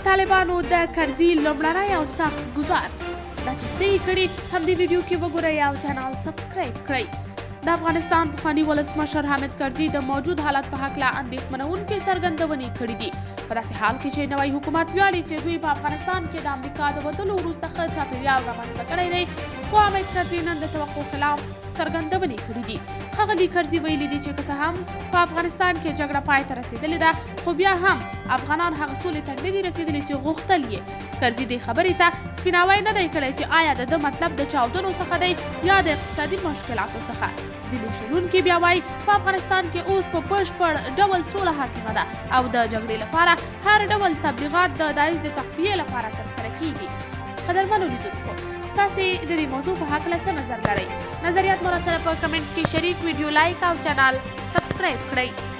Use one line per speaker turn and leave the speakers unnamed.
طالبانو د کرزي لومړنی او سخت ګزار، دا چې څه یې کړي، همدې ویډیو کې وګورئ او چینل سبسکرایب کړئ. د افغانستان پخواني ولسمشر حامد کرزي د موجود حالت په هکله اندېښمنوونکې څرګندونې کړې دي. په داسې حال کې چې نوی حکومت ویاړي چې دوی په افغانستان کې د امریکا د وتلو وروسته ښه چاپیریال رامنځته کړی دی، خو حامد کرزي نن د توقع خلاف څرګندونې کړې دي. ښاغلي کرزي ویلي دي چې که څه هم په افغانستان کې جګړه پای ته رسېدلې ده، خو بیا هم افغانان هغه سولې ته نه دي رسېدلي چې غوښتل یې. کرزي دې خبرې ته سپیناوی نه دی کړی چې آیا د ده مطلب د چاودنو څخه دی یا د اقتصادي مشکلاتو څخه. ځینې شنونکي بیا وایي په افغانستان کې اوس په بشپړ ډول سوله حاکمه ده او د جګړې لپاره هر ډول تبلیغات د داعش د تقویې لپاره ترسره کیږي. قدرمنو لیدونکو، تاسې د دې موضوع په هکله څه نظر لرئ؟ نظریات مو راسره په کمنټ کې شریک، ویډیو لایک او چینل سبسکرایب کړئ.